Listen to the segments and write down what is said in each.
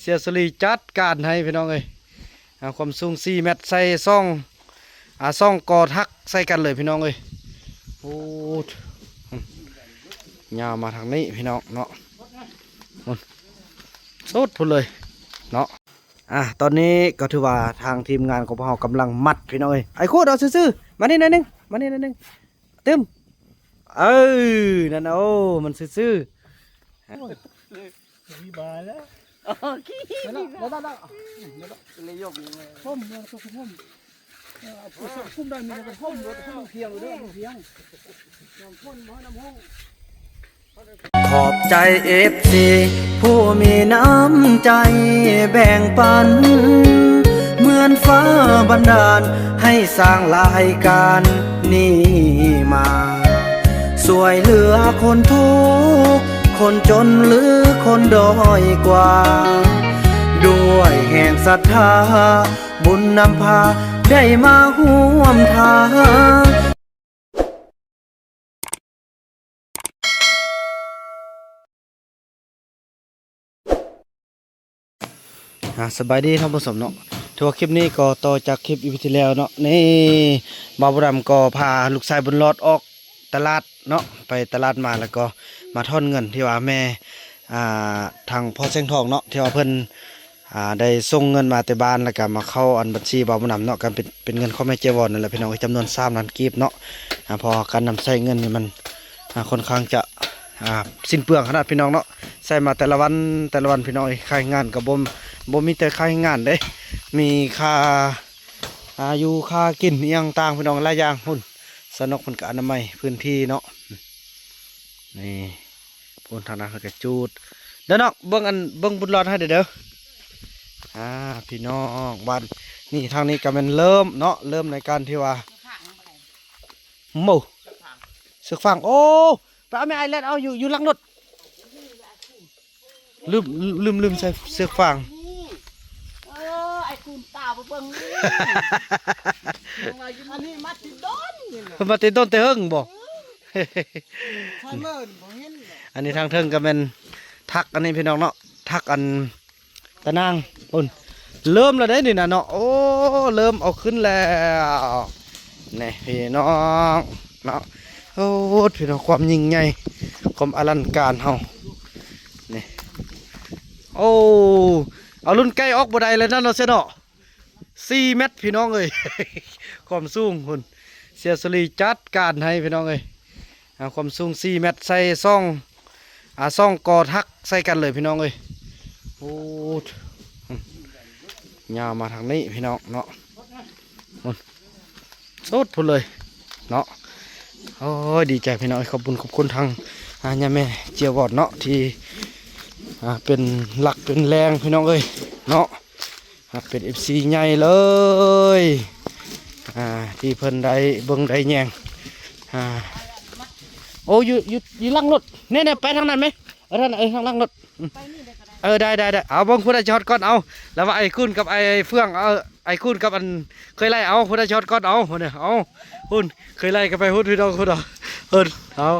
ເຊຍສຸລີຈັດການໃຫ້ພີ່ນ້ອງເອີຍ. ອ່າ ຄວາມສູງສີ່ແມັດ ໃສ່ຊ່ອງ ອ່າ ຊ່ອງກໍທັກໃສ່ກັນເລີຍພີ່ນ້ອງເອີຍ. ໂອ້ ຍາວມາທາງນີ້ພີ່ນ້ອງເນາະ ພຸ້ນ ສຸດພຸ້ນເລີຍເນາະ. ອ່າ ຕອນນີ້ກໍຖືວ່າທາງທີມງານຂອງພວກເຮົາກຳລັງມັດພີ່ນ້ອງເອີຍ. ໄອ້ຄູດ ເອົາຊື່ໆ ມານີ້ໜ້ອຍໜຶ່ງ ມານີ້ໜ້ອຍໜຶ່ງ ຕຶ້ມ ເອີ ນັ້ນນະ ໂອ້ ມັນຊື່ໆ. ໂອ້ຍ ມີບາແລ້ວ ໂອເຄ ແລ້ວ ແລ້ວ ແລ້ວ ແລ້ວ ເລີຍຍົກນີ້ ຜົມ ຜົມ ເອີ ເອົາຜູ້ສົມກຸມໄດ້ມີແລ້ວກໍຜົມ ຜົມພຽງເດີ ພຽງ ນ້ຳຝົນບໍ່ ນ້ຳຫົງ. ຂອບໃຈເອັຟຊີຜູ້ມີນ້ຳໃຈແບ່ງປັນ ເໝືອນຟ້າບັນດານໃຫ້ສ້າງລາຍການນີ້ມາ ຊ່ວຍເຫຼືອຄົນທຸກ ຄົນຈົນ ຫຼື ຄົນດ້ອຍກວ່າ ດ້ວຍແຮງສັດທາ ບຸນນຳພາໄດ້ມາຮ່ວມທາງ. ອ່າ ສະບາຍດີທ່ານຜູ້ຊົມເນາະ ຖືວ່າຄລິບນີ້ກໍຕໍ່ຈາກຄລິບອີພີທີ່ແລ້ວເນາະ. ນີ້ ບ່າວບຸນນຳກໍພາລູກຊາຍບຸນລອດອອກຕະຫຼາດເນາະ ໄປຕະຫຼາດມາ ແລ້ວກໍມາຖອນເງິນທີ່ວ່າແມ່ ອ່າ ທາງພໍ່ແສງທອງເນາະ ທີ່ວ່າເພິ່ນ ອ່າ ໄດ້ສົ່ງເງິນມາແຕ່ບ້ານ ແລ້ວກໍມາເຂົ້າອັນບັນຊີບ່າວບຸນນຳເນາະ ກໍເປັນ ເປັນເງິນຂອງແມ່ເຈວອນນັ້ນແຫຼະພີ່ນ້ອງເອີຍ ຈຳນວນສາມລ້ານກີບເນາະ. ອ່າ ເພາະວ່າການນຳໃຊ້ເງິນນີ້ມັນ ອ່າ ຄ່ອນຂ້າງຈະ ອ່າ ສິ້ນເປືອງຂະໜາດພີ່ນ້ອງເນາະ ໃຊ້ມາແຕ່ລະວັນ ແຕ່ລະວັນພີ່ນ້ອງເອີຍ. ຄ່າແຮງງານກໍບໍ່ ບໍ່ມີແຕ່ຄ່າແຮງງານເດ້ ມີຄ່າ ອ່າ ຢູ່ ຄ່າກິນອີ່ຫຍັງຕ່າງພີ່ນ້ອງ ຫຼາຍຢ່າງພຸ້ນ. ສາວນົກເພິ່ນກໍອະນາໄມພື້ນທີ່ເນາະ ນີ້ ພຸ້ນ ທາງນັ້ນເພິ່ນກໍຈູດ ເດີນ້ອງ ເບິ່ງອັນ ເບິ່ງບຸນລອດໃຫ້ເດີ ເດີ. ອ່າ ພີ່ນ້ອງ ບ້ານນີ້ ທາງນີ້ກໍແມ່ນເລີ່ມເນາະ ເລີ່ມໃນການທີ່ວ່າ ໂມ ເຊືອກຟາງ ໂອ້ ໄປເອົາແມ່ ອ້າຍແລ່ນເອົາຢູ່ ຢູ່ຫຼັງລົດ. ລືມ ລືມ ລືມໃສ່ເຊືອກຟາງ. ເອີ ໄອ້ຄູນຕາບໍ່ເບິ່ງນີ້ ອັນນີ້ມາຕິດດົນນີ້ນະ ມາຕິດດົນແຕ່ເຫິງບໍ່? ເອີ ທາງເລີນບໍ່ເຫັນ. ອັນນີ້ທາງເທິງກໍແມ່ນຖັກອັນນີ້ພີ່ນ້ອງເນາະ ຖັກອັນຕາໜ່າງພຸ້ນ ເລີ່ມແລ້ວເດ້ນີ້ນະເນາະ. ໂອ້ ເລີ່ມເອົາຂຶ້ນແລ້ວ ນີ້ພີ່ນ້ອງເນາະ. ໂອ້ ພີ່ນ້ອງ ຄວາມຍິ່ງໃຫຍ່ ຄວາມອະລັງການເຮົາ ນີ້ ໂອ້ ເອົາລຸ້ນໄກອອກບໍ່ໄດ້ແລ້ວນັ້ນເນາະ ເຊຍເນາະ ສີ່ແມັດພີ່ນ້ອງເອີຍ ຄວາມສູງພຸ້ນ ເຊຍສຸລີຈັດການໃຫ້ພີ່ນ້ອງເອີຍ. ອ່າ ຄວາມສູງສີ່ແມັດ ໃສ່ຊ່ອງ ອ່າ ຊ່ອງກໍທັກໃສ່ກັນເລີຍພີ່ນ້ອງເອີຍ. ໂອ້ ຍາວມາທາງນີ້ພີ່ນ້ອງເນາະ ພຸ້ນ ສຸດພຸ້ນເລີຍເນາະ. ໂອ້ຍ ດີໃຈພີ່ນ້ອງເອີຍ ຂອບບຸນຂອບຄຸນທາງ ອ່າ ຍາແມ່ເຈຍວອດເນາະ ທີ່ ອ່າ ເປັນຫຼັກເປັນແຮງພີ່ນ້ອງເອີຍເນາະ. ອ່າ ເປັນເອັຟຊີໃຫຍ່ເລີຍ ອ່າ ທີ່ເພິ່ນໄດ້ເບິ່ງໄດ້ແຍງ ອ່າ ໂອ້ ຢູ່ ຢູ່ ຢູ່ຫຼັງລົດ ແນ່ໆ ໄປທາງນັ້ນແມ ເອີ ທາງ ເອີ ທາງຫຼັງລົດ ອືມ ເອີ ໄດ້ ໄດ້ ໄດ້ ເອົາ ເບິ່ງຜູ້ໃດຊິຮອດກ່ອນ ເອົາ ລະວ່າໄອ້ຄູນກັບໄອ້ເຟືອງ ເອົາ ໄອ້ຄູນກັບອັນເຄີຍໄລ່ ເອົາ ຜູ້ໃດຊິຮອດກ່ອນ ເອົາ ພຸ້ນ ເອົາ ພຸ້ນ ເຄີຍໄລ່ກໍໄປພຸ້ນ ພີ່ນ້ອງ ພຸ້ນ ເອົາ ເພິ່ນ ເອົາ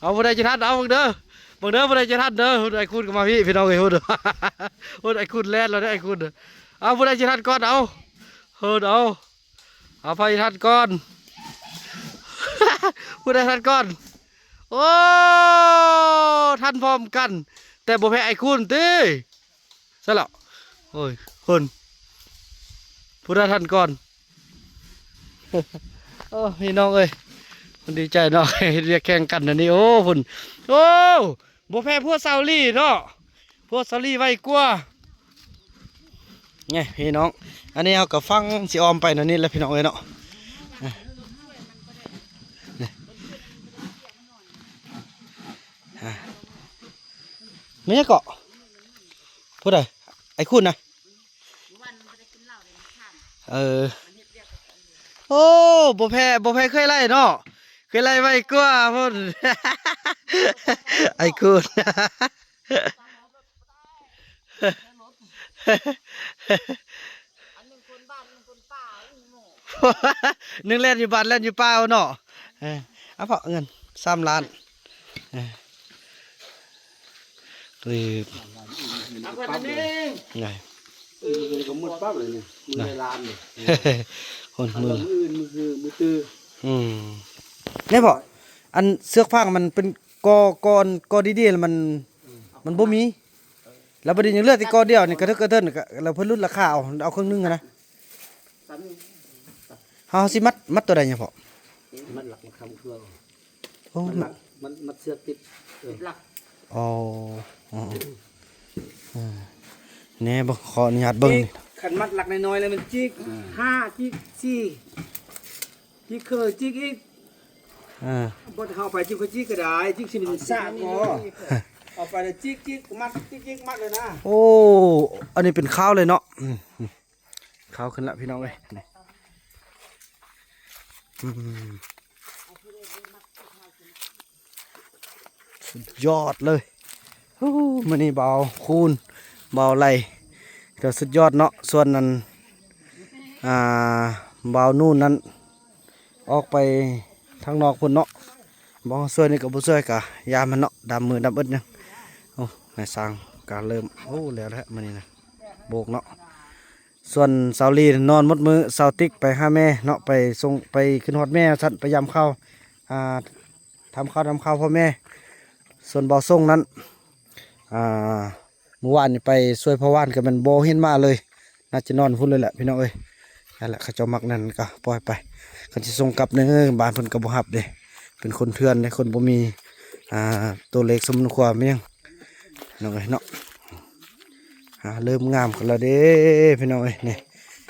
ເອົາ ຜູ້ໃດຊິທັນ ເອົາ ເບິ່ງເດີ ເບິ່ງເດີ ຜູ້ໃດຊິທັນເດີ ພຸ້ນ ໄອ້ຄູນກໍມາພີ້ ພີ່ນ້ອງເອີຍ ພຸ້ນ ພຸ້ນ ໄອ້ຄູນແລ່ນແລ້ວເດ້ ໄອ້ຄູນ ເອົາ ຜູ້ໃດຊິທັນກ່ອນ ເອົາ ເພິ່ນ ເອົາ ເອົາ ໃຜທັນກ່ອນ ຜູ້ໃດທັນກ່ອນ ໂອ້ ທັນພ້ອມກັນ ແຕ່ບໍ່ແພ້ໄອ້ຄູນຕິ ຊັ້ນລະ ໂອ້ຍ ພຸ້ນ ຜູ້ໃດທັນກ່ອນ ໂອ້ ພີ່ນ້ອງເອີຍ ມັນດີໃຈເນາະ ເຮັດວຽກແຂ່ງກັນອັນນີ້ ໂອ້ ພຸ້ນ ໂອ້ ບໍ່ແພ້ພວກຊາວລີເນາະ ພວກຊາວລີໄວກວ່າ ນີ້ພີ່ນ້ອງ ອັນນີ້ເຮົາກໍຟັງຊິອ້ອມໄປແນວນີ້ແຫຼະພີ່ນ້ອງເອີຍເນາະ ນີ້ ອ່າ ແມ່ນຫຍັງເກາະ ຜູ້ໃດ ໄອ້ຄຸນນະ ເອີ ໂອ້ ບໍ່ແພ້ ບໍ່ແພ້ເຄີຍໄລ່ເນາະ ເຄີຍໄລ່ໄວກວ່າພຸ້ນ ໄອ້ຄຸນ ອັນໜຶ່ງຄົນບ້ານ ອັນໜຶ່ງຄົນປ່າ ໜຶ່ງແລ່ນຢູ່ບ້ານ ແລ່ນຢູ່ປ່າເນາະ ເອີ ເອົາເພາະເງິນສາມລ້ານ ເອີ ຫຼື ເອົາໄວ້ນັ້ນເອງ ໄງ ເອີ ມັນກໍໝົດປັບເລີຍນີ້ ມື້ລະລ້ານນີ້ ຄົນ ມື້ ມື້ອື່ນ ມື້ຄື ມື້ຕື່ ອືມ ແມ່ນບໍ່ ອັນເຊືອກຟາງມັນເປັນກໍ ກໍ ກໍດີໆ ແລ້ວມັນ ມັນບໍ່ມີ ແລ້ວບັດນີ້ຍັງເຫຼືອແຕ່ກໍດຽວນີ້ ກະເຖິກກະເຖິນ ແລ້ວເພິ່ນຫຼຸດລາຄາເອົາ ເອົາເຄິ່ງໜຶ່ງຫັ້ນນະ ເຮົາ ເຮົາຊິມັດ ມັດຕົວໃດຫຍັງພໍ່? ມັດຫຼັກມັດຄຳເຄື່ອງ ໂອ້ ມັນຫຼັກ ມັນມັດເຊືອກຕິດ ຕິດຫຼັກ ອໍ ແນ່ ເບິ່ງ ຂໍອະນຸຍາດເບິ່ງ ຈິກ ຄັນມັດຫຼັກນ້ອຍໆ ແລ້ວມັນຈິກ ອືມ ຫ້າຈິກ ສີ່ຈິກ ເຄີຈິກອີກ ເອີ ບໍ່ເອົາໄປຈິກ ເຂົາຈິກກໍໄດ້ ຈິກຊິມັນສາກບໍ່ ເອົາໄປແລ້ວຈິກ ຈິກ ມັດ ຈິກ ຈິກ ມັດເລີຍນະ ໂອ້ ອັນນີ້ເປັນຄາວເລີຍເນາະ ອືມ ຂາວຂຶ້ນລະພີ່ນ້ອງເອີຍ ນີ້ ອືມ ສຸດຍອດເລີຍ ໂອ້ ມື້ນີ້ບ່າວຄູນ ບ່າວໄຫຼ ກໍສຸດຍອດເນາະ ສ່ວນນັ້ນ ອ່າ ບ່າວນູນນັ້ນ ອອກໄປທາງນອກພຸ້ນເນາະ ບໍ່ຊ່ວຍນີ້ກໍບໍ່ຊ່ວຍ ກະຍາມມັນເນາະ ດຳມືດຳອຶດຫຍັງ ໂອ້ ນາຍຊ່າງກະເລີ່ມ ໂອ້ ແລ້ວແຫຼະມື້ນີ້ນະ ໂບກເນາະ ສ່ວນສາວລີນອນໝົດມື້ ສາວຕິກໄປຫາແມ່ເນາະ ໄປສົ່ງ ໄປຂຶ້ນຮອດແມ່ວ່າຊັ້ນ ໄປຢາມຂ່າວ ອ່າ ຖາມຂ່າວ ຖາມຂ່າວພໍ່ແມ່ ສ່ວນບ່າວຊົງນັ້ນ ອ່າ ມື້ວານນີ້ໄປຊ່ວຍພໍ່ວານ ກໍແມ່ນບໍ່ເຫັນມາເລີຍ ໜ້າຈະນອນພຸ້ນເລີຍແຫຼະພີ່ນ້ອງເອີຍ ນັ້ນແຫຼະ ເຂົາເຈົ້າມັກນັ້ນກໍປ່ອຍໄປ ຄັນຊິສົ່ງກັບເນີ ບ້ານເພິ່ນກໍບໍ່ຮັບເດ້ ເປັນຄົນເຖື່ອນເດ້ ຄົນບໍ່ມີ ອ່າ ໂຕເລກສົມຄວນຫຍັງ ພີ່ນ້ອງເອີຍເນາະ ອ່າ ເລີ່ມງາມກັນແລ້ວເດ້ພີ່ນ້ອງເອີຍ ນີ້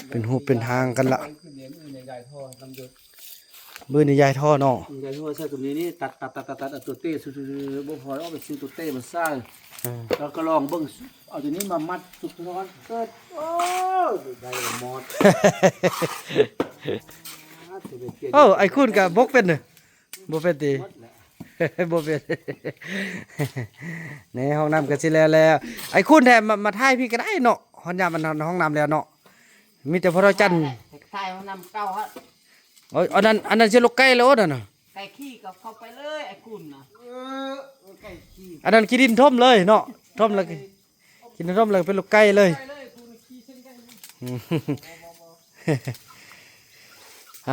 ເປັນຮູບເປັນຮ່າງກັນລະ ມື້ນີ້ຍ້າຍທໍ່ເນາະ ອືມ ຍ້າຍທໍ່ໃສ່ຕົວນີ້ນີ້ ຕັດໆໆໆ ເອົາຕົວເຕ້ ບໍ່ພໍເອົາໄປຊື້ຕົວເຕ້ມາໃສ່ ເອີ ແລ້ວກໍລອງເບິ່ງ ເອົາຕົວນີ້ມາມັດສຸກຊ້ອນ ເກີດ ໂອ້ຍ ໄດ້ລະມອດ ໂອ້ ໄອ້ຄູນກໍບົກເປັນເດີ ບໍ່ເປັນຕິ ບໍ່ເປັນ ໃນຫ້ອງນ້ຳກໍຊິແລ້ວແລ້ວ ໄອ້ຄູນແທ້ ມາ ມາຖ່າຍພີ້ກໍໄດ້ເນາະ ຮອດຍາມອັນຫ້ອງນ້ຳແລ້ວເນາະ ມີແຕ່ພໍ່ເຖົ້າຈັນ ຖ່າຍຫ້ອງນ້ຳເກົ່າຫັ້ນ ໂອ້ຍ ອັນນັ້ນ ອັນນັ້ນຊິລູກໄກ່ແລ້ວນັ້ນນະ ໄກ່ຂີ້ກໍເຂົ້າໄປເລີຍ ໄອ້ຄູນນະ ເອີ ໄກ່ຂີ້ ອັນນັ້ນຂີ້ດິນຖົມເລີຍເນາະ ຖົມແລ້ວ ກິນນຳເປັນລູກໄກ່ເລີຍ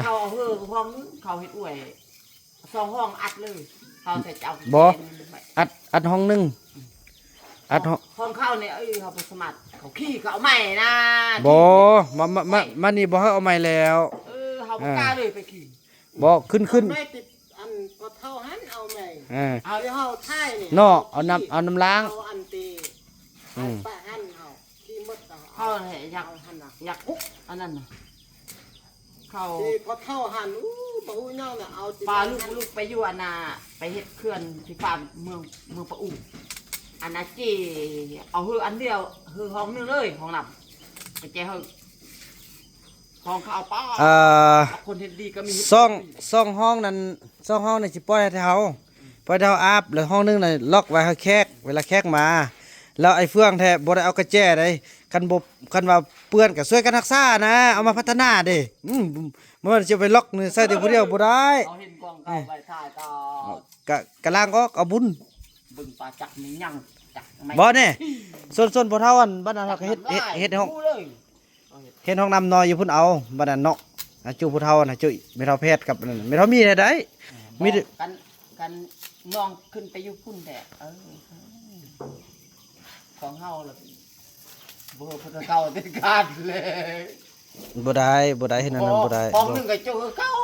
ເຂົາເອົາເຮືອຫ້ອງໜຶ່ງ ເຂົາເຮັດອວຍ ສອງຫ້ອງອັດເລີຍ ເຂົາໃສ່ເຈົ້າ ບໍ່ ອັດ ອັດຫ້ອງໜຶ່ງ ອັດຫ້ອງ ຂອງເຂົານີ້ ເອີ ເຮົາບໍ່ສາມາດ ເຂົາຂີ່ ເຂົາເອົາໃໝ່ນະ ບໍ່ ມາ ມາ ມາ ມານີ້ບໍ່ໃຫ້ເອົາໃໝ່ແລ້ວ ເອີ ເຮົາບໍ່ກ້າເລີຍໄປຂີ່ ບໍ່ ຂຶ້ນ ຂຶ້ນ ອັນພໍ່ເຖົ້າຫັ້ນເອົາໃໝ່ ເອີ ເອົາ ເຮົາຖ່າຍນີ້ ເນາະ ເອົານ້ຳ ເອົານ້ຳລ້າງ ເອົາອັນຕີ ອືມ ປະຫັ້ນເຮົາຂີ່ໝົດ ເຮົາ ເຮົາຢາກ ເຮົາຫັ້ນນະ ຢາກອຸກອັນນັ້ນນະ ເຂົາ ທີ່ພໍ່ເຖົ້າຫັ້ນ ອູ້ ບໍ່ຮູ້ຫຍັງນະ ເອົາ ປາລູກ ລູກໄປຢູ່ອັນນ່າ ໄປເຮັດເຂື່ອນໄຟຟ້າເມືອງ ເມືອງປະອູ ອັນນ່າ ເຈ້ ເອົາເຮືອອັນດຽວ ເຮືອຫ້ອງໜຶ່ງເລີຍ ຫ້ອງນ້ຳ ໄປແຈເຮືອ ຫ້ອງເຂົາ ປ້າ ເອີ ຄົນເຮັດດີກໍມີ ສອງ ສອງຫ້ອງນັ້ນ ສອງຫ້ອງນີ້ຊິປ່ອຍໃຫ້ເຮົາ ປ່ອຍໃຫ້ເຮົາອາບ ແລ້ວຫ້ອງໜຶ່ງນະລັອກໄວ້ໃຫ້ແຂກ ເວລາແຂກມາ ແລ້ວໄອ້ເຟືອງແທ້ບໍ່ໄດ້ເອົາກະແຈໃດ ຄັນບໍ່ ຄັນວ່າເປື້ອນກໍຊ່ວຍກັນຮັກສານະ ເອົາມາພັດທະນາເດ້ ອືມ ບໍ່ແມ່ນຊິໄປລັອກໃສ່ແຕ່ຜູ້ດຽວບໍ່ໄດ້ ເຮົາເຫັນກອງເກົ່າໄປຖ່າຍກໍ ກະ ກະລ້າງອອກ ເອົາບຸນ ເບິ່ງປາຈັກມີຫຍັງຈັກ ບໍ່ແນ່ ສ່ວນ ສ່ວນພໍ່ເຖົ້າອັນບ້ານນັ້ນເຮົາກໍເຮັດ ເຮັດ ເຮັດຫ້ອງ ເຮັດຫ້ອງນ້ຳນ້ອຍຢູ່ພຸ້ນເອົາ ບັດນັ້ນເນາະ ອາຈຸຜູ້ເຖົ້ານະ ຈຸແມ່ເຖົ້າແພດກັບອັນນັ້ນ ແມ່ເຖົ້າມີແທ້ໃດ ມີ ຄັນ ຄັນນ້ອງຂຶ້ນໄປຢູ່ພຸ້ນແທ້ ເອີ ຂອງເຮົາລະບໍ່ ເພິ່ນເຂົາເດັດຂາດເລີຍ ບໍ່ໄດ້ ບໍ່ໄດ້ ເຮັດແນວນັ້ນບໍ່ໄດ້ ຂອງໜຶ່ງກໍຈຸຄືເກົ່າ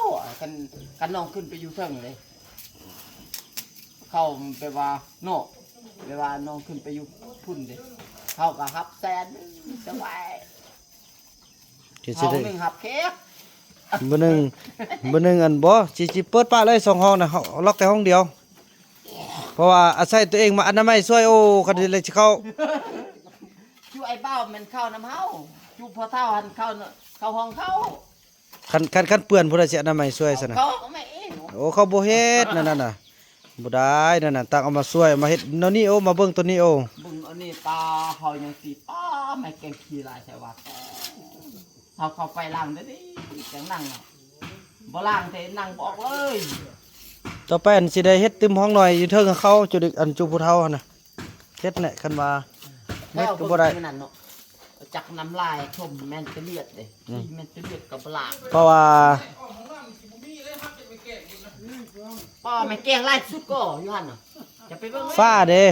ຄັນ ຄັນນ້ອງຂຶ້ນໄປຢູ່ເທິງເດ້ ເຂົາແບບວ່າເນາະ ແບບວ່ານ້ອງຂຶ້ນໄປຢູ່ພຸ້ນເດ້ ເຮົາກໍຮັບແສນໜຶ່ງສະບາຍ ເຮົາໜຶ່ງຮັບແຂກ ມື້ໜຶ່ງ ມື້ໜຶ່ງອັນບໍ່ ຊິ ຊິເປີດປະເລີຍສອງຫ້ອງນະ ເຮົາລັອກແຕ່ຫ້ອງດຽວ ເພາະວ່າອາໄສຕົວເອງມາອະນາໄມຊ່ວຍ ໂອ້ ຄັນຊິເຂົ້າ ຈຸໄອ້ບ່າວແມ່ນເຂົ້ານຳເຮົາ ຈຸພໍ່ເຖົ້າຫັ້ນເຂົ້າ ເຂົ້າຫ້ອງເຂົາ ຄັນ ຄັນ ຄັນເປື້ອນຜູ້ໃດຊິອະນາໄມຊ່ວຍຊັ້ນນະ ເຂົາກໍມາເອງ ໂອ້ ເຂົາບໍ່ເຮັດແນວນັ້ນນະ ບໍ່ໄດ້ແນວນັ້ນ ຕ້ອງເອົາມາຊ່ວຍ ເອົາມາເຮັດແນວນີ້ ໂອ້ ມາເບິ່ງໂຕນີ້ ໂອ້ ເບິ່ງອັນນີ້ຕາເຮົາຍັງຕີປ້າ ແມ່ແກງຂີ້ຫຼາຍແທ້ວ່າ ເຮົາເຂົ້າໄປລ້າງໄດ້ດີ ຈັ່ງນັ່ງ ບໍ່ລ້າງແທ້ນັ່ງບໍ່ອອກເລີຍ ຕໍ່ໄປອັນຊິໄດ້ເຮັດຕື່ມຫ້ອງນ້ອຍຢູ່ເທິງເຂົາ ຈຸ ອັນຈຸຜູ້ເຖົ້າຫັ້ນນະ ເຮັດແຫຼະ ຄັນວ່າ ເມັດກໍບໍ່ໄດ້ ແລ້ວເບິ່ງມື້ນັ້ນເນາະ ຈັກນ້ຳລາຍຖົມແມ່ນແຕ່ເລືອດເດ້ ອືມ ແມ່ນແຕ່ເລືອດກັບຫຼາກ ເພາະວ່າ ປ້າແມ່ນແກງຫຼາຍສຸດກໍຢູ່ຫັ້ນນະ ຈະໄປເບິ່ງ ຟ້າເດ້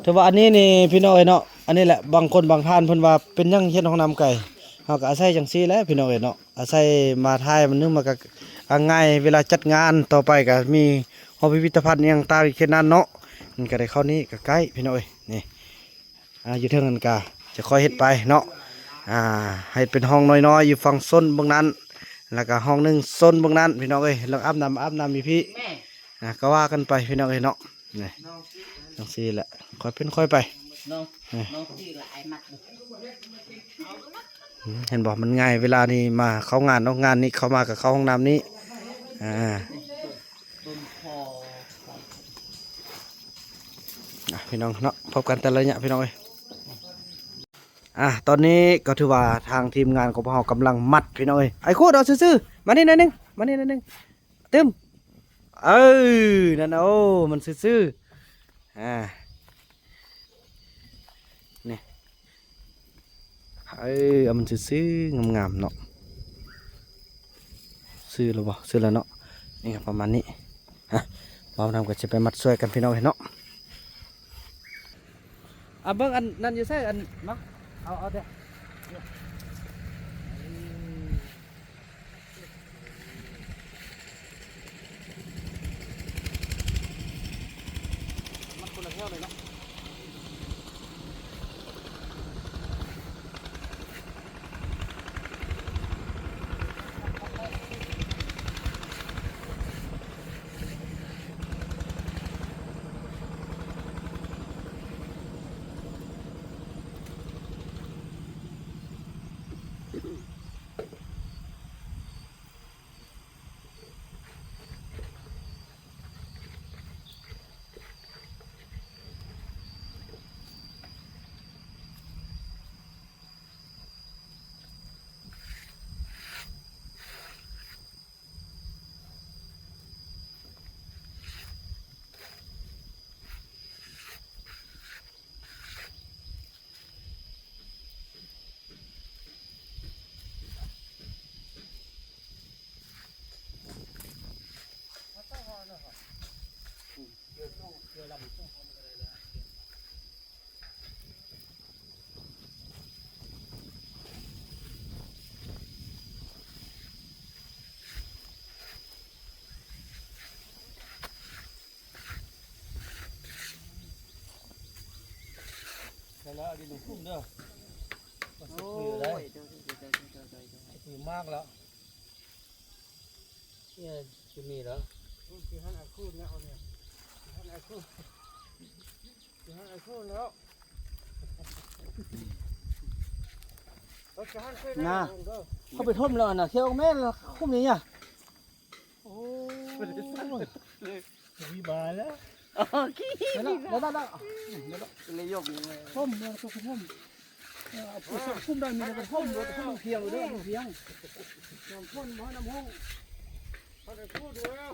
ຖືວ່າອັນນີ້ນີ້ພີ່ນ້ອງເອີຍເນາະ ອັນນີ້ແຫຼະ ບາງຄົນບາງທ່ານເພິ່ນວ່າເປັນຫຍັງເຮັດຫ້ອງນ້ຳໄກ ເຮົາກໍອາໄສຈັ່ງຊີ້ແຫຼະພີ່ນ້ອງເອີຍເນາະ ອາໄສມາຖ່າຍ ມັນໜຶ່ງມັນກໍງ່າຍ ເວລາຈັດງານຕໍ່ໄປກໍມີຫໍພິພິທະພັນອີ່ຫຍັງຕ່າງເຂດນັ້ນເນາະ ມັນກໍໄດ້ເຂົ້ານີ້ກໍໃກ້ພີ່ນ້ອງເອີຍ ນີ້ ອ່າ ຢູ່ເທິງນັ້ນກະຈະຄ່ອຍເຮັດໄປເນາະ ອ່າ ໃຫ້ເປັນຫ້ອງນ້ອຍໆ ຢູ່ຝັ່ງໂຊນເບື້ອງນັ້ນ ແລ້ວກະຫ້ອງໜຶ່ງໂຊນເບື້ອງນັ້ນ ພີ່ນ້ອງເອີຍ ເລື່ອງອາບນ້ຳ ອາບນ້ຳຢູ່ພີ້ ແມ່ ອ່າ ກໍວ່າກັນໄປພີ່ນ້ອງເອີຍເນາະ ນີ້ ນ້ອງຊິ ຈັ່ງຊີ້ແຫຼະ ຄ່ອຍເປັນຄ່ອຍໄປ ນ້ອງ ນີ້ ນ້ອງຊິລະໄອມັດ ອືມ ເຫັນບໍ່ ມັນງ່າຍ ເວລານີ້ມາເຂົ້າງານເນາະ ງານນີ້ເຂົ້າມາກໍເຂົ້າຫ້ອງນ້ຳນີ້ ອ່າ ອ່ະ ພີ່ນ້ອງເນາະ ພົບກັນແຕ່ລະໄລຍະ ພີ່ນ້ອງເອີຍ ອ່ະ ຕອນນີ້ກໍຖືວ່າທາງທີມງານຂອງພວກເຮົາກຳລັງມັດ ພີ່ນ້ອງເອີຍ ໄອ້ຄູດ ເອົາຊື່ໆ ມານີ້ໜ້ອຍໜຶ່ງ ມານີ້ໜ້ອຍໜຶ່ງ ຕຶ້ມ ເອີ ນັ້ນ ໂອ້ ມັນຊື່ໆ ອ່າ ນີ້ ເອີ ເອົາມັນຊື່ໆ ງາມໆ ເນາະ ຊື່ແລ້ວບໍ່ ຊື່ແລ້ວເນາະ ນີ້ກໍປະມານນີ້ ຮະ ບ່າວນຳກໍຊິໄປມັດຊ່ວຍກັນ ພີ່ນ້ອງເອີຍເນາະ ອ່າ ເບິ່ງອັນນັ້ນຢູ່ໃສ ອັນ ມາ ເອົາ ເອົາແທ້ ມັນຄົນລະແຖວເລີຍເນາະ ແລ້ວເອົາດິນລົງຄຸມເດີ ໂອ້ຍ ໂດຍ ໂດຍ ໂດຍ ໂດຍ ໂດຍ ໂດຍ ຄືມາກແລ້ວ ເອີ ຊິມີແລ້ວ ຊິຫັ້ນອາຄູນແລ້ວເນຍ ຊິຫັ້ນອາຄູນ ຊິຫັ້ນອາຄູນແລ້ວ ເອີ ຊິຫັ້ນເຄີຍ ນາ ເຂົາໄປຖົມແລ້ວນະ ເຂົາແມ່ນຂຸມນີ້ຫຍັງ ໂອ້ຍ ມີບາແລ້ວ ອໍ ຂີ້ ໄດ້ແລ້ວ ໄດ້ແລ້ວ ໄດ້ແລ້ວ ເລີຍຍົກນີ້ ຖົມແລ້ວ ຖົມ ເອີ ເອົາຜູ້ສົມຄຸມໄດ້ ມີແຕ່ຖົມ ຖົມພຽງເດີ ພຽງ ນ້ຳຝົນບໍ່ ນ້ຳຫົງ ເຂົາໄດ້ພູດແລ້ວ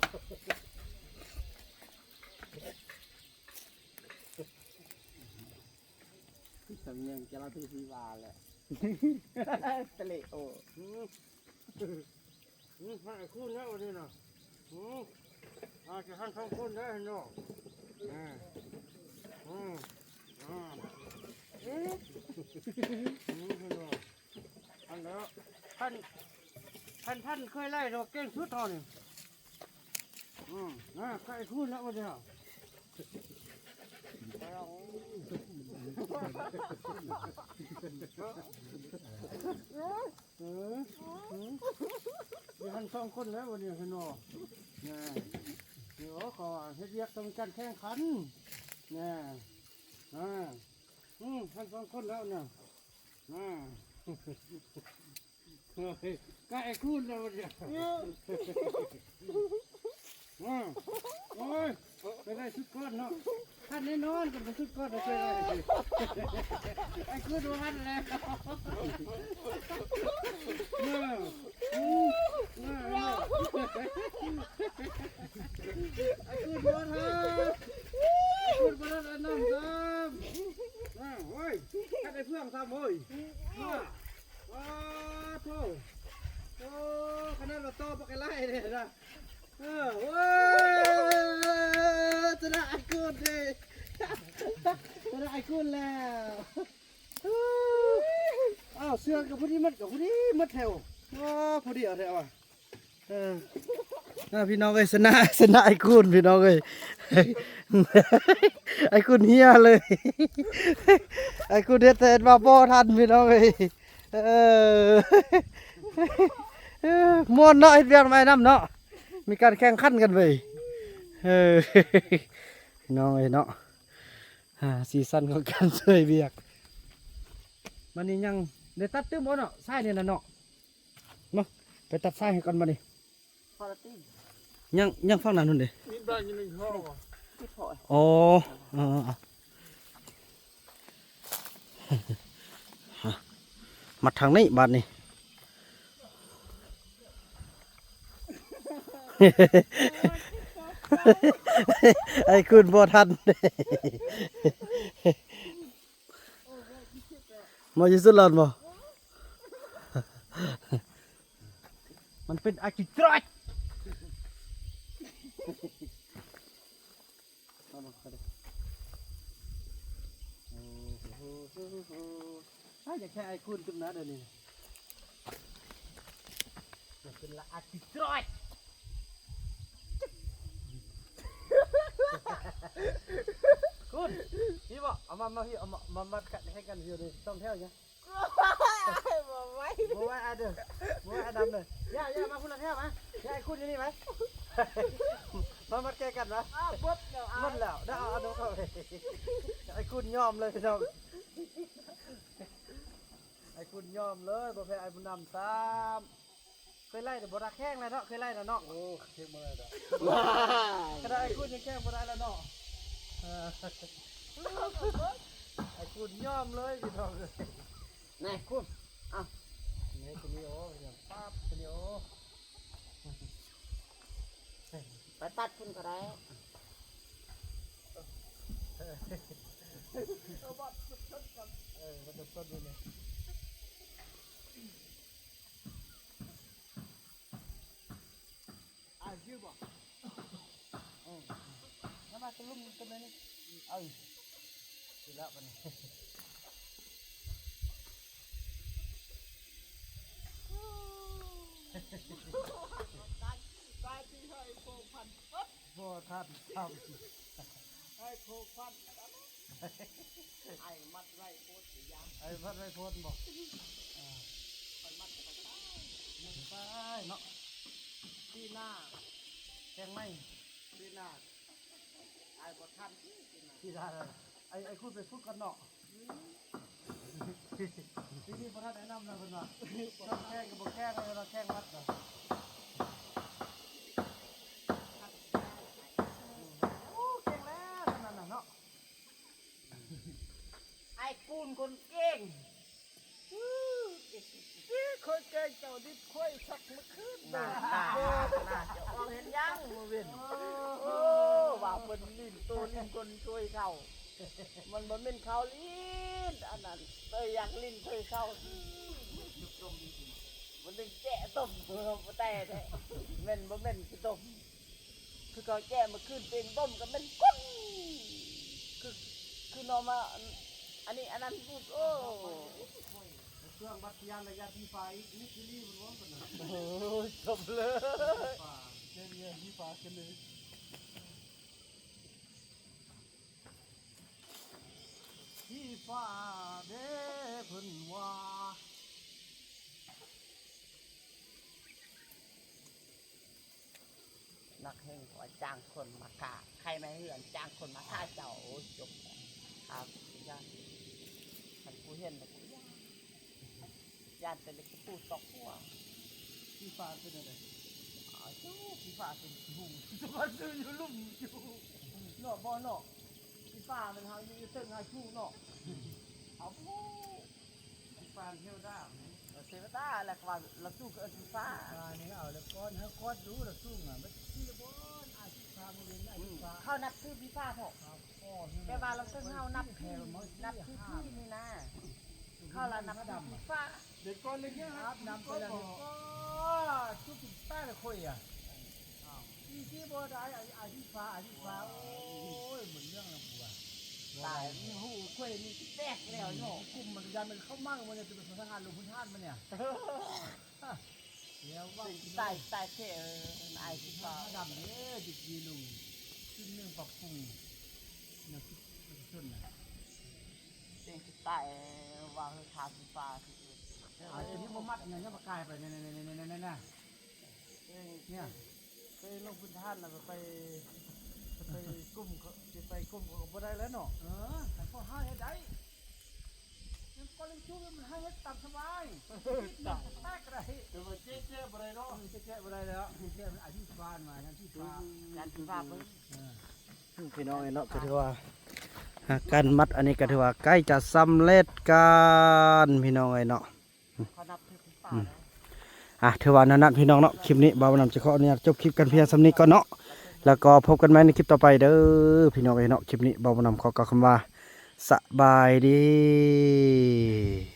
ສຳນຽງຈະລາວທີ່ວ່າແຫຼະ ຕະເລໂອ ອືມ ໃຫ້ຄູນແລ້ວນີ້ນະ ອືມ ອາດຈະຫັ້ນສອງຄົນໄດ້ເນາະ ອືມ ອືມ ອືມ ອືມ ຫັ້ນແລ້ວ ທ່ານ ທ່ານ ທ່ານເຄີຍໄລ່ດອກເກັ່ງສຸດເຮົານີ້ ອືມ ນະ ໃກ້ຄູນແລ້ວບັດນີ້ ເອີ ເອີ ມີຫັ້ນສອງຄົນແລ້ວບັດນີ້ເນາະ ແນ່ ນີ້ ໂອ້ ເຂົາເຮັດວຽກຕ້ອງມີການແຂ່ງຂັນ ແນ່ ອາ ອືມ ຫັ້ນສອງຄົນແລ້ວນະ ອາ ໂອ້ຍ ກະໄອ້ຄູນແລ້ວບັດນີ້ ອືມ ໂອ້ຍ ໄປໄດ້ສຸດກ້ອນເນາະ ທັນແນ່ນອນ ກັນໄປສຸດກ້ອນໄດ້ ໄອ້ຄູນບໍ່ທັນແລ້ວ ເອີ ອືມ ເອີ ໄອ້ຄູນບໍ່ທັນ ໄອ້ຄູນບໍ່ທັນອັນນັ້ນຊ້ຳ ອ້າວ ໂອ້ຍ ຄັນໄດ້ເພື່ອງຊ້ຳເວີຍ ອ້າວ ໂອ້ໂທ້ ໂອ້ ຂະໜາດວ່າຕໍ່ບັກໄກ່ໄລ່ເດ້ນະ ເອີ ໂອ້ຍ ຊະນະອ້າຍກຸນເດ້ ຊະນະອ້າຍກຸນແລ້ວ ອ້າວ ເສື້ອກໍພໍດີໝົດ ກໍພໍດີໝົດແຖວ ໂອ້ ພໍດີເອົາແທ້ວ່າ. ເອີ ພີ່ນ້ອງເອີຍ ຊະນະ ຊະນະອ້າຍຄູນ ພີ່ນ້ອງເອີຍ ອ້າຍຄູນເຮຍເລີຍ ອ້າຍຄູນເຮັດແຕ່ເຮັດວ່າບໍ່ທັນ ພີ່ນ້ອງເອີຍ ເອີ ມ່ວນເນາະ ເຮັດວຽກນຳອ້າຍນຳເນາະ ມີການແຂ່ງຂັນກັນເວີຍ ເອີ ພີ່ນ້ອງເອີຍເນາະ ອ່າ ສີສັນຂອງການຊ່ວຍວຽກ ບັດນີ້ຍັງໄດ້ຕັດຕື່ມບໍ່ເນາະ ຊາຍນີ້ນະເນາະ. ມາ ໄປຕັດຊາຍໃຫ້ກ່ອນບັດນີ້ ພໍລະຕິ ຍັງ ຍັງຝັ່ງນັ້ນພຸ້ນເດ້ ມີບາງຢູ່ໜຶ່ງທໍ່ ຕິດພໍ ອໍ ເອີ ມາທາງນີ້ບາດນີ້ ອ້າຍຄູນບໍ່ທັນ. ມາຢູ່ສຸດລອດບໍ່? ມັນເປັນອາກິດຣອຍ ໂອ້ໂຫ ອາ ຢາກໃຊ້ອ້າຍຄູນຂຶ້ນມາເດີນີ້ ມັນເປັນລະອາກິດຣອຍ. ຄຸນ ນີ້ບໍ່ ເອົາມາ ມາພີ່ ເອົາມາ ມາມັດກັນໃຫ້ກັນຢູ່ນີ້ ສອງແຖວຫຍັງ ບໍ່ໄຫວ ບໍ່ໄຫວ ອາເດີ ບໍ່ໄຫວ ອາດຳເດີ ຢ່າ ຢ່າ ມາພຸ້ນລະແຖວມາ ຢ່າ ອ້າຍຄູນຢູ່ນີ້ໄວ້ ມາມັດໃກ້ກັນວະ ອ້າວ ໝົດແລ້ວ ໝົດແລ້ວ ເດີ ເອົາ ເອົາ ເອົາ ອ້າຍຄູນຍອມເລີຍ ພີ່ນ້ອງ ອ້າຍຄູນຍອມເລີຍ ບໍ່ແພ້ອ້າຍບຸນນຳຊ້ຳ. ເຄີຍໄລ່ແຕ່ບໍ່ໄດ້ແຂ່ງແລ້ວເນາະ ເຄີຍໄລ່ແລ້ວເນາະ ໂອ້ ເຄງບໍ່ໄດ້ດອກ ຂະໜາດອ້າຍຄູນຍັງແຂ່ງບໍ່ໄດ້ແລ້ວເນາະ ເອີ ອ້າຍຄູນຍອມເລີຍພີ່ນ້ອງເອີຍ ແນ່ຄູນ ເອົາ ນີ້ຄົນນີ້ ໂອ້ ປັບຄົນນີ້ ໂອ້ ໄປຕັດພຸ້ນກໍໄດ້ ເອີ ມັນຈະຊົນກັນ ເອີ ມັນຈະຊົນຢູ່ນີ້. ອ້າຍ ຊິວບໍ່? ເອີ ມາ ມາ ຕະລຸມຕົວນີ້ ເອີ ຊິແລ້ວບັດນີ້ ຕາຍ ຕາຍທີ່ເຮີຍໂພງພັນ ບໍ່ທັນຊ້ຳ ເຮີຍໂພງພັນ ອ້າຍມັດໄວ້ໂພດຊິຢ່າ ອ້າຍມັດໄວ້ໂພດບໍ່? ເອີ ຂ້ອຍມັດໄປ ມັດໄປເນາະ ປີໜ້າແຂ່ງໃໝ່ ປີໜ້າ ອ້າຍບໍ່ທັນ ປີໜ້າ ປີໜ້າ ອ້າຍ ອ້າຍຄຸນໄປຝຶກກ່ອນເນາະ ອືມ ປີນີ້ບໍ່ທັນແນະນຳນະເພິ່ນວ່າ ແຂ່ງກໍບໍ່ແຂ່ງ ເພິ່ນວ່າແຂ່ງມັດນະ ໂອ້ ເກັ່ງແລ້ວນັ້ນນະເນາະ. ອ້າຍກູນຄົນເກັ່ງ ນີ້ຂ້ອຍແກ້ງເຈົ້າດິດຂ້ອຍສັກມື້ຄືນ ນາ ນາ ນາ ເຈົ້າອອກເຮັດຫຍັງມື້ເວັນ ໂອ້ ວ່າເພິ່ນຫຼິ້ນໂຕຫຼິ້ນຄົນຊ່ວຍເຂົາ ມັນບໍ່ແມ່ນເຂົາຫຼິ້ນ ອັນນັ້ນ ເອີ ຢາກຫຼິ້ນຊ່ວຍເຂົາ ມັນດຶງແຈະຕົ້ມ ບໍ່ແຕ່ແທ້ ແມ່ນບໍ່ແມ່ນຄືຕົ້ມ ຄືເຂົາແຈະມາຄືນເປັນຕົ້ມກໍແມ່ນກົ້ນ ຄື ຄືໜໍ່ມາ ອັນນີ້ ອັນນັ້ນ ໂອ້ ເຄື່ອງບັດທະຍານລະຍະທີ່ຟ້າອີກ ມິດຊິລີມັນບໍ່ປານນັ້ນ ໂອ້ຍ ຈົບເລີຍ ຟ້າ ເຈົ້າເຮືອທີ່ຟ້າຂຶ້ນເລີຍ ທີ່ຟ້າເດ້ເພິ່ນວ່າ ໜັກແຮງກວ່າຈ້າງຄົນມາຂ້າ ໃຄໃນເຮືອນຈ້າງຄົນມາຂ້າເຈົ້າ ໂອ້ຍ ຈົບແລ້ວ ຂ້າກູຢ້ານ ຄັນກູເຫັນແລ້ວກູຢ້ານ ຢ້ານແຕ່ເລັກຕະປູຕອກຫົວ ຂີ້ຟ້າເປັນແນວໃດ? ອ້າວ ຂີ້ຟ້າເປັນຂີ້ຫຸ່ງ ມັນຢູ່ລຸ່ມຢູ່ເນາະ ບໍ່ເນາະ ຂີ້ຟ້າມັນຫາຢູ່ເທິງຫາສູງເນາະ ເອົາ ຂີ້ຟ້າເທວດາ ເອີ ເທວດາ ແລ້ວກໍວ່າລະສູງຄືຂີ້ຟ້າ ອ່າ ນີ້ເອົາແລ້ວກ່ອນ ເຮົາກອດດູລະສູງ ອ່າ ມັນຊິລະບໍ່ ອ່າ ເຂົານັບຖືຜີຟ້າເພາະ ແບບວ່າລາວເຖິງເຮົານັບຖື ນັບຖືຜີນີ້ນະ ເຂົາລະນັບຖືຜີຟ້າ. ເດັກກ່ອນເດັກຍັງອາບນ້ຳໄປແລ້ວ ກໍຈຸກກິນຕາຍແລ້ວຂ້ອຍອະ ອີ່ຊິບໍ່ໄດ້ ອາຍ ອາຍຜີຟ້າ ອາຍຜີຟ້າ ໂອ້ຍ ມັນເລື່ອງລະບົວ ຕາຍ ມີຫູຂ້ອຍນີ້ແຕກແລ້ວເນາະ ກຸມມັນກະຢ້ານມັນເຂົ້າມາ ມັນຈະເປັນພະນັກງານລົງພື້ນຖານມັນນີ້ ແລ້ວວ່າ ຕາຍ ຕາຍແທ້ ອາຍຜີຟ້າ ດຳເດ້ ຕະກີ້ລຸງ ຂຶ້ນເມືອງປັບປຸງ ແນວຄິດປະຊາຊົນນະ ເປັນຊິຕາຍວ່າເຮີທາສີຟ້າ ອາ ຕົວນີ້ບໍ່ມັດຫຍັງ ຍັງບໍ່ກາຍໄປ ແນ່ໆໆໆໆ ເອີຍ ເຄີຍລົງພື້ນຖານແລ້ວໄປ ໄປກຸມ ຊິໄປກຸມເຂົາກໍບໍ່ໄດ້ແລ້ວເນາະ ເອີ ຄັນພວກເຮົາເຮັດໄດ້ ຍັງກໍເລີຍຊູມັນໃຫ້ເຮັດຕາມສະບາຍ ແຕກກໍໄດ້ ແຕ່ວ່າເຈະແຈະບໍ່ໄດ້ເນາະ ເຈະແຈະບໍ່ໄດ້ແລ້ວ ເຈະແຈະມັນອາຊີບບ້ານມາ ອາຊີບບ້ານ ການທີ່ວ່າເບິ່ງ ເອີ ພີ່ນ້ອງເອີຍເນາະ ກໍຖືວ່າ ການມັດອັນນີ້ກໍຖືວ່າໃກ້ຈະສຳເລັດກັນ ພີ່ນ້ອງເອີຍເນາະ ເຂົານັບຖືກ ອືມ ອ່ະ ຖືວ່າແນວນັ້ນພີ່ນ້ອງເນາະ ຄລິບນີ້ບ່າວບຸນນຳຈະຂໍອະນຸຍາດຈົບຄລິບກັນພຽງສ່ຳນີ້ກ່ອນເນາະ ແລ້ວກໍພົບກັນໃໝ່ໃນຄລິບຕໍ່ໄປເດີ ພີ່ນ້ອງເອີຍເນາະ ຄລິບນີ້ບ່າວບຸນນຳຂໍກ່າວຄຳວ່າ ສະບາຍດີ.